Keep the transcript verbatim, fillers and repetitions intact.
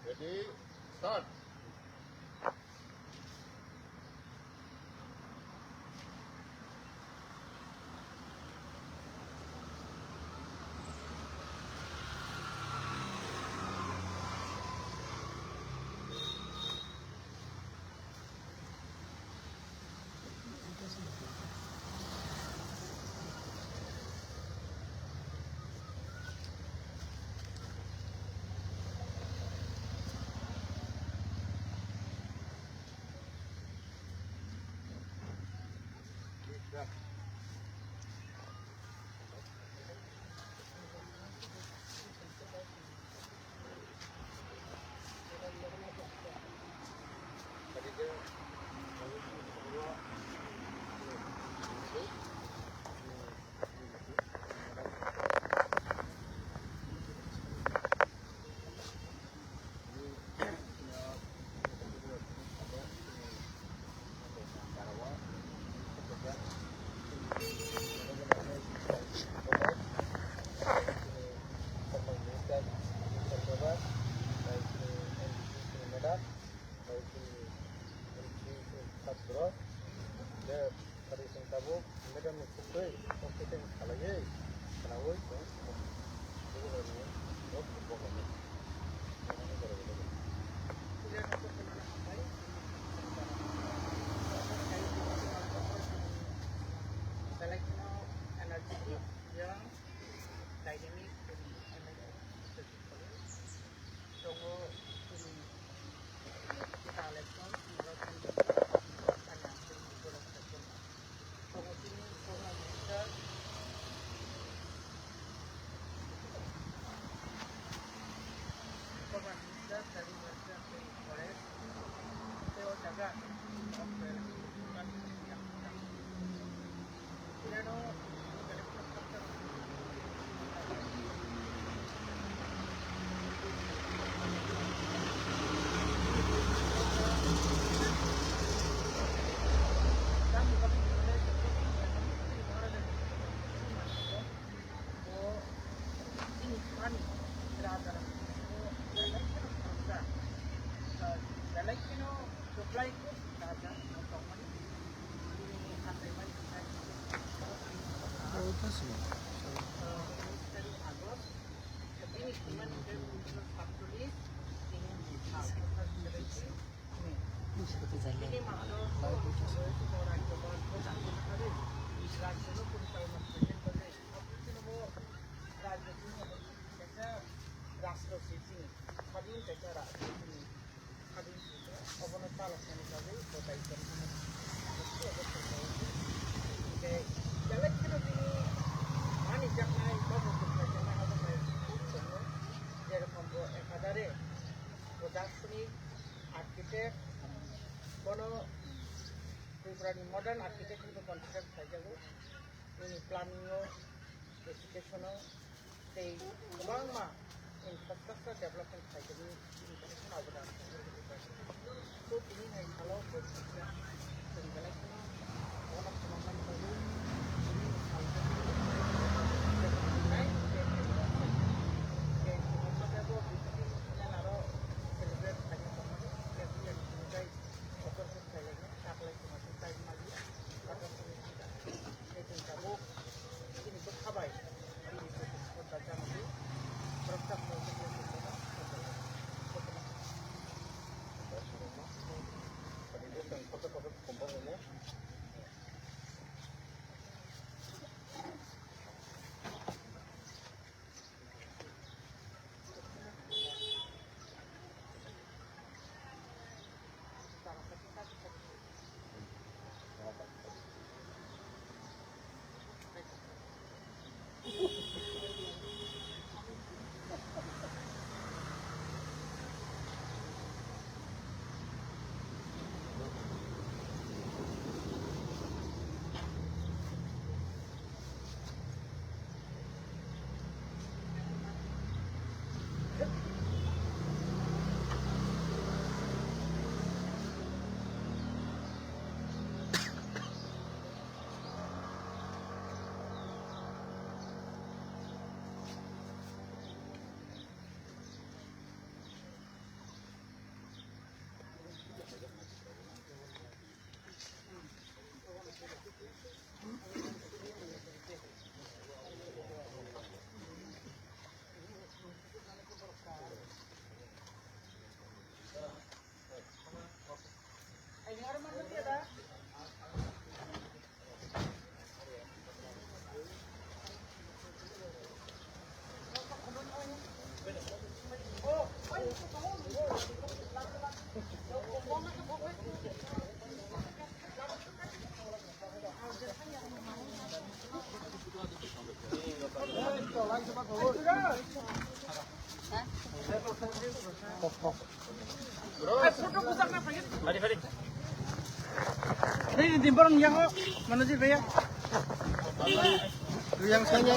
Ready, start. Madam ni sukri, kok kete khalaiwi, khwnaui tong. Tini ni rok bogo ni. Selection of energy, young, dynamic, tongo, tini, selection, Rajniti ni kaisa rastro swi chini, swadhin kaisa rajniti ni swadhin swijak, obono chaloknani bagwi bo daitwrok hwnwi obo swkang. Hinkhe belai kheno bini manijaknai, bobo kwthaijaknai, abo hai khub tongo. Jerokom bo ekadare bo darshanik, architect, bono Tripura ni modern architect hwnwi bo consider khlaijago. Bini planning o, education o, tei kwbangma infrastructure development khlaijagwi chini connection abodan. So, tini hai salo bo chwng belai kheno bono phunuknani bagwi chini sal celebrate khlaina tongmani, every year chini bai kotor khe khlailaino, taklai chwng tei mali, kotor khe chini tabuk chini Ini di barang yang mana sih, Bhaiya? Yang saya.